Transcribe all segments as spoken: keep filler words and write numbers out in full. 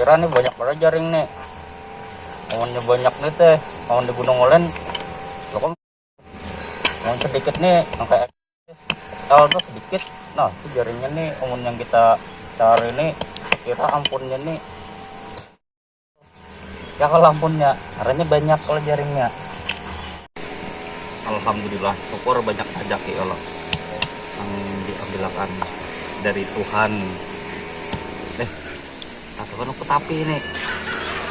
Kan nih banyak banget jaring nih. Amunnya banyak nih teh, amun di Gunung Olen, lo kan yang sedikit nih, sampai L tuh sedikit. Nah, itu jaringnya nih, amun yang kita cari nih, kira ampunnya nih. Ya kalau ampunnya, arahnya banyak kalau jaringnya. Alhamdulillah, syukur banyak rezeki Allah yang diambilakan dari Tuhan. Eh, atau kan ketapi ini.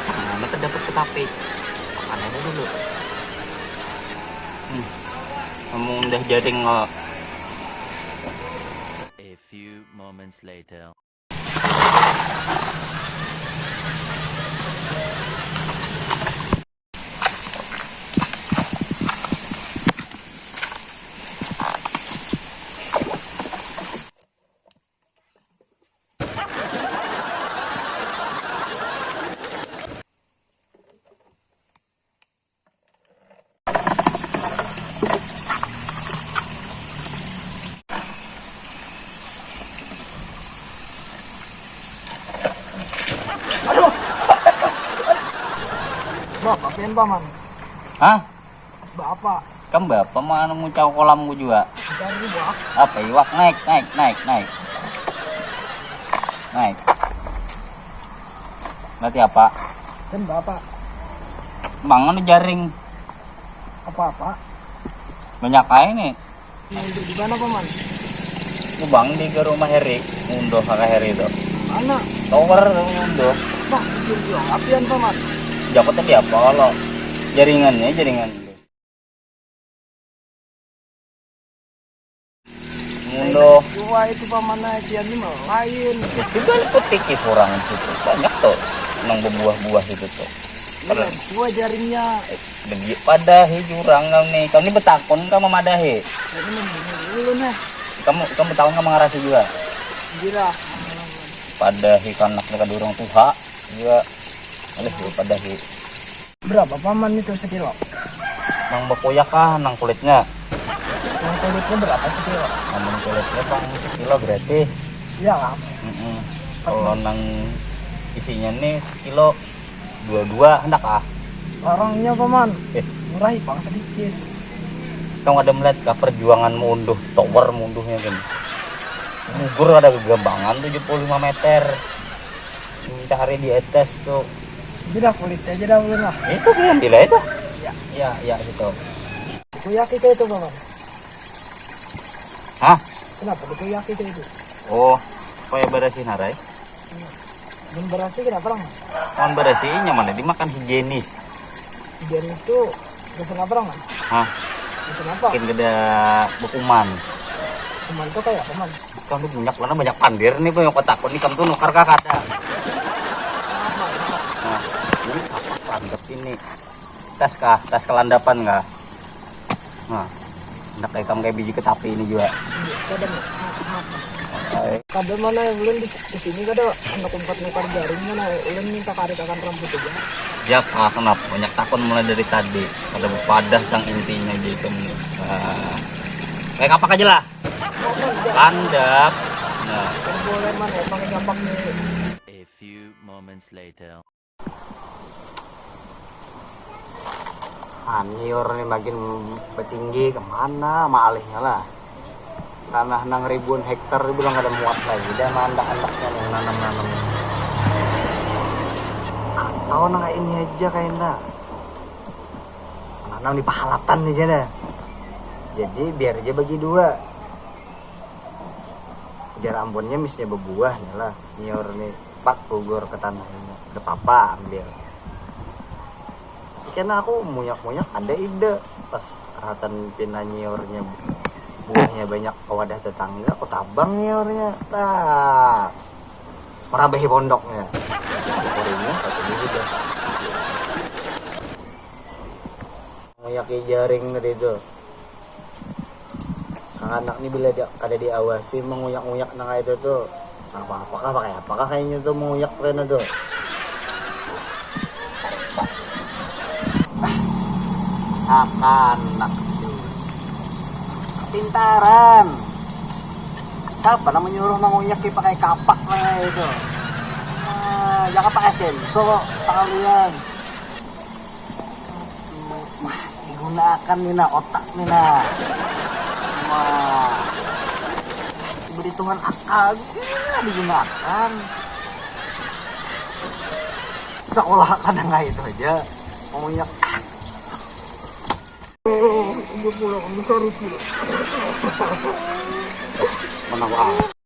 Mana terdapat ketapi? Makan aja dulu. Hmm. Kamu udah jaring lo. A few moments later. Aduh. Bapak pian, Paman. Hah? Bapak. Kam bapak mau anu ngucau kolam ku jua. Dari wak. Apa iwak? Naik, naik, naik, naik. Naik. Berarti apa? Kan bapak. Mangan jaring. Apa-apa? Banyak aja nih. Di mana, Paman? Kubang di ke rumah Heri, ngunduh kakak Heri itu. Mana? Tower tuh ngunduh. Nah, itu juga apian, Paman. Jago tadi apa kalau jaringannya, jaringan. Ngunduh. Dua itu, Paman, apian ini mah lain. Itu kan petik kurang situ. Banyak tuh nang berbuah-buah situ tuh. Iya, dua jaringnya. Begi padahi jurang kam nih. Kam ni betakun kam memadahi. Ini mending dulu nah. Kamu kamu tahu nggak mengarasi juga? Gila. Padahi kanak ni kada urang tuha juga. Alih dulu padahi. Berapa, Paman, itu sekilo? Nang bekuyak kah, nang kulitnya? Yang kulitnya berapa sekilo? Namun kulitnya pang sekilo gratis. Iya lah. Mm-mm. Kalau nang isinya nih sekilo dua-dua hendak ah. Larangnya, Paman. Eh. Murahi pang sedikit. Kamu ada melihat kah perjuangan munduh, tower munduhnya kan? Gugur ada kegambangan tujuh puluh lima meter. Minta hari di atas tuh. Jadi dah kulit aja dah ulun lah. Itu belum bila itu. Ya. Ya, ya itu. Itu ya kita itu, Paman. Hah? Kenapa itu ya kita itu? Oh, supaya berasih narai. Mun berasih kenapa orang? Mun berasih nyaman dimakan, higienis. Higienis tuh biasa apa orang? Hah? Biasa apa? Mungkin kada bekuman. Kuman tuh kayak apa, Man? Ikam tuh banyak, karena banyak pandir nih, banyak kotakun, ikam tuh nukar kah kada? Nah, ini apa, mantap ini. Tas kah? Tas kelandapan kah? Nah, hendak ikam kayak biji ketapi ini juga. Kada, kada mana ulun di, di sini kada, anak umpat nukar jaring mana ulun minta karikakan rambut aja. Ya, ah, kenapa? Banyak takun mulai dari tadi. Kada berpadah sang intinya aja ikam nih. Ah. Kayak kapak aja lah. Landap. Nah. Boleh mana emang nyapak nih. A few moments later. Anjir, nih makin betinggi kemana maalihnya lah. Tanah nang ribuan hektar bilang kada muat lagi dah mandak-andaknya nih nanam-nanam. Atau nang ini aja kayak nanam di pahalatan aja dah. Jadi biar aja bagi dua. Ujar ampunnya misnya bebuah nih lah, nyiur nih. Pak gugur ke tanah ini, udah papa ambil. Kena aku munyak-munyak ada ide pas rahatan pina nyiurnya, buahnya banyak ke wadah tetangga, aku tabang nyiurnya, tak merabahi pondoknya. Kurinya katanya sudah. Muyaki jaring tadi itu. Anak ni bila dia kada diawasi menguyak-nguyak nang itu tuh. Apa apakah pakai apakah kayaknya tuh menguyak kena tuh. Akan anak pintaran. Siapa nama nyuruh menguyak pakai kapak nang itu? Nah, jangan pakai senso sekalian. Aduh, wah, digunakan nih nah otak nih nah. Wah, diberi Tuhan akal, ya, digunakan. Sekolah kadang kayak itu aja. Maunya Dia pulang besar itu. Menang.